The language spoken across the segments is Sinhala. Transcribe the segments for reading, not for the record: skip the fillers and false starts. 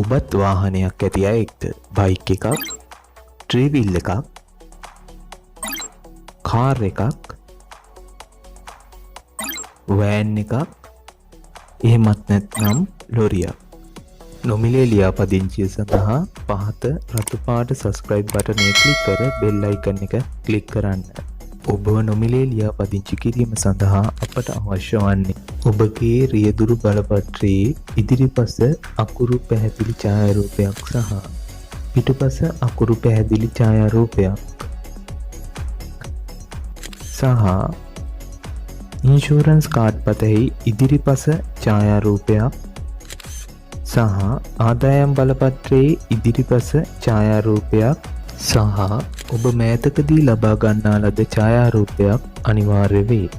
ඔබත් වාහනයක් ඇති අයෙක්ද? බයික් එකක්, ත්‍රීවිල් එකක්, කාර් එකක්, වෑන් එකක්, එහෙමත් නැත්නම් ලොරියක්. නොමිලේ ලියාපදිංචිය සඳහා පහත රතු පාට සබස්ක්‍රයිබ් බටනය ක්ලික් කර බෙල් අයිකන් එක ක්ලික් කරන්න. ඔබව නොමිලේ ලියාපදිංචි කිරීම සඳහා අපට අවශ්‍ය වන්නේ ඔබගේ රියදුරු බලපත්‍රයේ ඉදිරිපස අකුරු පැහැදිලි ඡායාරූපයක් සහ පිටුපස අකුරු පැහැදිලි ඡායාරූපයක් සහ ඉන්ෂුරන්ස් කාඩ් පතෙහි ඉදිරිපස ඡායාරූපයක් සහ ආදායම් බලපත්‍රයේ ඉදිරිපස ඡායාරූපයක් සහ ඔබ මෑතකදී ලබා ගන්නා ලද ඡායාරූපයක් අනිවාර්ය වේ.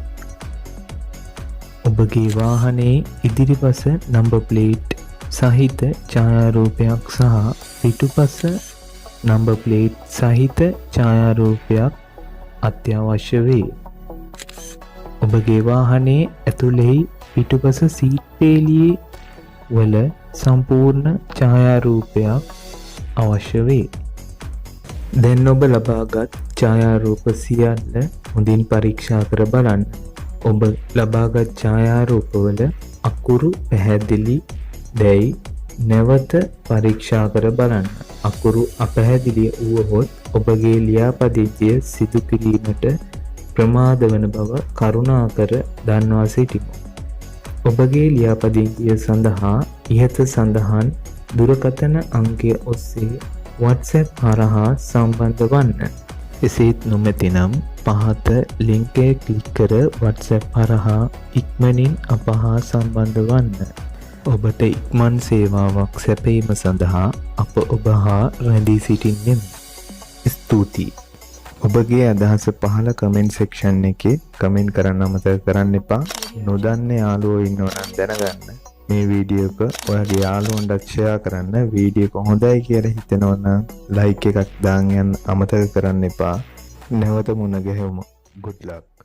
ඔබගේ වාහනයේ ඉදිරිපස නම්බර් ප්ලේට් සහිත ඡායාරූපයක් සහ පිටුපස නම්බර් ප්ලේට් සහිත ඡායාරූපයක් අත්‍යවශ්‍ය වේ. ඔබගේ වාහනයේ ඇතුළෙහි පිටුපස සීට් පේළියේ වල සම්පූර්ණ ඡායාරූපයක් අවශ්‍ය වේ. දැන් ඔබ ලබාගත් ඡායාරූප සියල්ල හොඳින් පරීක්ෂා කර බලන්න. ඔබ ලබාගත් ඡායාරූපවල අකුරු පැහැදිලි දැයි නැවත පරීක්ෂා කර බලන්න. අකුරු අපැහැදිලි වුවහොත් ඔබගේ ලියාපදිංචිය සිදු කිරීමට ප්‍රමාද වන බව කරුණාකර දන්වා සිටිමු. ඔබගේ ලියාපදිංචිය සඳහා ඉහත සඳහන් දුරකථන අංකය ඔස්සේ WhatsApp හරහා සම්බන්ධ වන්න. එසේත් නොමැතිනම් පහත ලින්කය ක්ලික් කර WhatsApp හරහා ඉක්මනින් අප හා සම්බන්ධ වන්න. ඔබට ඉක්මන් සේවාවක් සැපයීම සඳහා අප ඔබ හා රැඳී සිටින්නෙමු. ස්තුතියි. ඔබගේ අදහස පහළ කමෙන්ට් සෙක්ෂන් එකේ කමෙන්ට් කරන්න අමතක කරන්න එපා. නොදන්න යාළුවෝ ඉන්නවා නම් දැනගන්න. මේ වීඩියෝ එක ඔයාගේ යාළුවන්ටත් ෂෙයා කරන්න. වීඩියෝ එක හොඳයි කියලා හිතෙනවා නම් ලයික් එකක් දාන් යන්න අමතක කරන්න එපා. නැවත මුණ ගැහෙමු. Good luck.